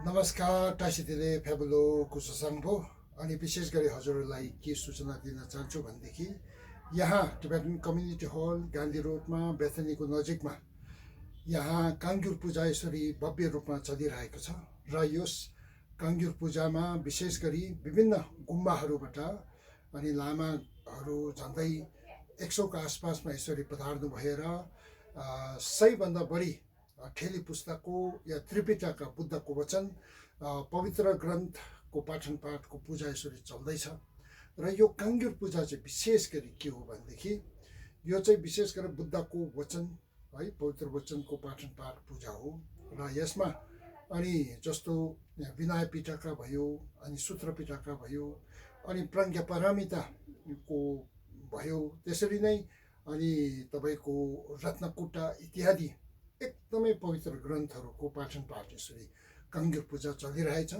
नमस्कार टासीले फेबुलो कुससाङभो अनि विशेष गरी हजुरहरूलाई के सूचना दिन चाहन्छु भनेदेखि यहाँ टिबेटन कम्युनिटी हल गान्धी रोडमा बेथनीको नजिकमा यहाँ काङ्ग्युर पूजा यसरी भव्य रूपमा चलिरहेको छ र यस काङ्ग्युर पूजामा विशेष गरी विभिन्न गुम्बाहरूबाट अनि लामाहरू झन्डै 100 को आसपासमा यसरी पधार्नु भएर 100 भन्दा बढी ठेली पुस्तकको या त्रिपिटका बुद्धको वचन पवित्र ग्रन्थको पाठन पाठको पूजा यसरी चल्दैछ र यो काङ्ग्युर पूजा चाहिँ विशेष गरी के हो भनेदेखि यो चाहिँ विशेष गरी बुद्धको वचन है पवित्र वचनको पाठन पाठ पूजा हो र यसमा अनि जस्तो विनय पिटका भयो अनि सूत्र पिटका भयो अनि प्रज्ञा पारमिताको भयो त्यसरी नै अनि तपाईको रत्नकुटा इत्यादि एकदमै पवित्र ग्रन्थहरूको पाठन पाठ यसरी काङ्ग्युर पूजा चलिरहेछ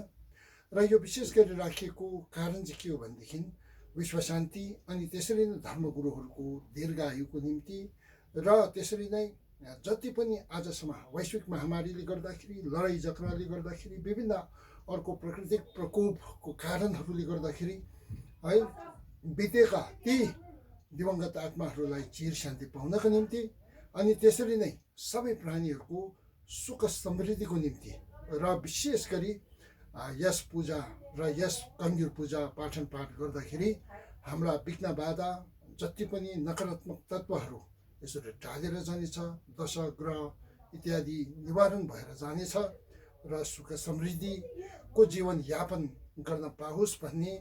र यो विशेष गरी राखिएको कारण चाहिँ के हो भनेदेखि विश्व शान्ति अनि त्यसरी नै धर्मगुरुहरूको दीर्घायुको निम्ति र त्यसरी नै जति पनि आजसम्म वैश्विक महामारीले गर्दाखेरि लडाइँ झगडाले गर्दाखेरि विभिन्न अर्को प्राकृतिक प्रकोपको कारणहरूले गर्दाखेरि है बितेका ती दिवंगत आत्माहरूलाई चिर शान्ति पाउनका निम्ति अनि त्यसरी नै सबै प्राणीहरूको सुख समृद्धिको निम्ति र विशेष गरी यस पूजा र यस काङ्ग्युर पूजा पाठन पाठ गर्दाखेरि हाम्रा विघ्न बाधा जति पनि नकारात्मक तत्त्वहरू यसरी टालेर जानेछ दश ग्रह इत्यादि निवारण भएर जानेछ र सुख समृद्धिको जीवन यापन गर्न पाओस् भन्ने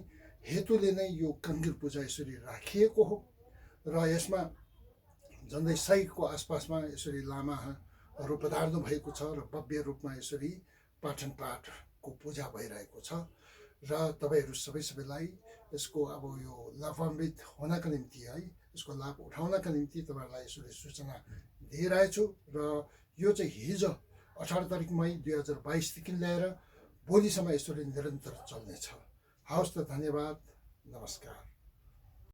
हेतुले नै यो काङ्ग्युर पूजा यसरी राखिएको हो र यसमा झन्डै 100 को आसपासमा यसरी लामाहरू पधार्नु भएको छ र भव्य रूपमा यसरी पाठन पाठको पूजा भइरहेको छ र तपाईहरू सबैलाई यसको अब यो लाभान्वित हुनका निम्ति है यसको लाभ उठाउनका निम्ति तपाईहरुलाई यसरी सूचना दिइरहेछु र यो चाहिँ हिजो 18 तारिक मई 2022 देखि लिएर भोलिसम्म यसरी निरन्तर चल्नेछ। हवस् त, धन्यवाद, नमस्कार।